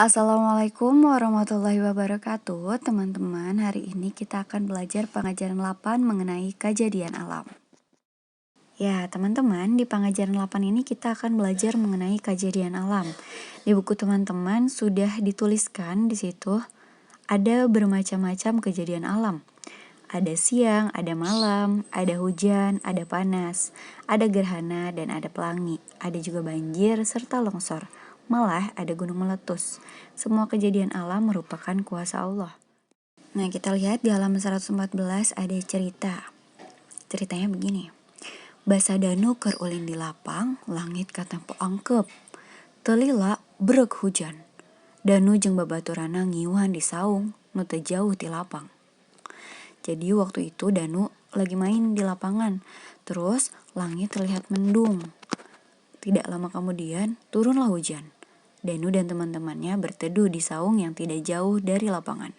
Assalamualaikum warahmatullahi wabarakatuh. Teman-teman, hari ini kita akan belajar pengajaran 8 mengenai kejadian alam. Ya, teman-teman, di pengajaran 8 ini kita akan belajar mengenai kejadian alam. Di buku teman-teman sudah dituliskan di situ ada bermacam-macam kejadian alam. Ada siang, ada malam, ada hujan, ada panas, ada gerhana, dan ada pelangi. Ada juga banjir serta longsor. Malah ada gunung meletus. Semua kejadian alam merupakan kuasa Allah. Nah, kita lihat di halaman 114 ada cerita. Ceritanya begini. Basa Danu keur ulin di lapang, langit katempo angkep. Teu lila breg hujan. Danu jeung babaturanna ngiuhan di saung nu teu jauh ti lapang. Jadi waktu itu Danu lagi main di lapangan. Terus langit terlihat mendung. Tidak lama kemudian turunlah hujan. Danu dan teman-temannya berteduh di saung yang tidak jauh dari lapangan.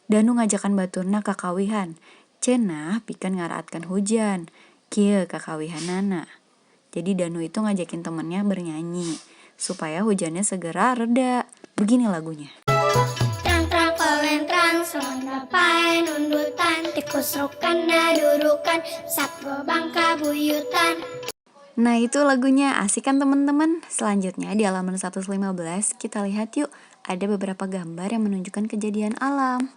Danu ngajakan baturna kakawihan. Cenah pikeun ngaraatkeun hujan. Kieu kakawihanana. Jadi Danu itu ngajakin temannya bernyanyi supaya hujannya segera reda. Begini lagunya. Trang-trang kolentrang sonda pae nundutan tikus rokan durukan sapo bangka buyutan. Nah, itu lagunya, asik kan teman-teman? Selanjutnya di halaman 115 kita lihat yuk, ada beberapa gambar yang menunjukkan kejadian alam.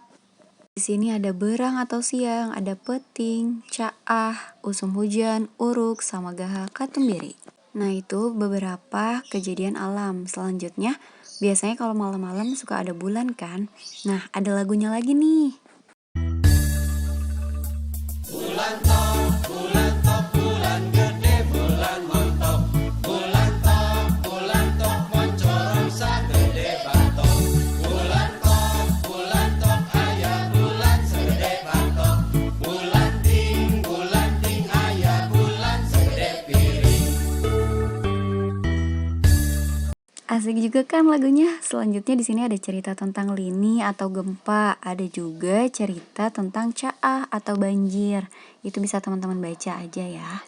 Di sini ada beurang atau siang, ada peuting, caah, usum hujan, uruk, samagaha, katumbiri. Nah, itu beberapa kejadian alam. Selanjutnya, biasanya kalau malam-malam suka ada bulan kan? Nah, ada lagunya lagi nih. Bulan top, bulan top, bulan gede, bulan montok. Bulan top, moncorong sagede batok. Bulan top, aya bulan segede batok. Bulan ting, aya bulan segede piring. Asik juga kan lagunya. Selanjutnya di sini ada cerita tentang lini atau gempa, ada juga cerita tentang caah atau banjir. Itu bisa teman-teman baca aja ya.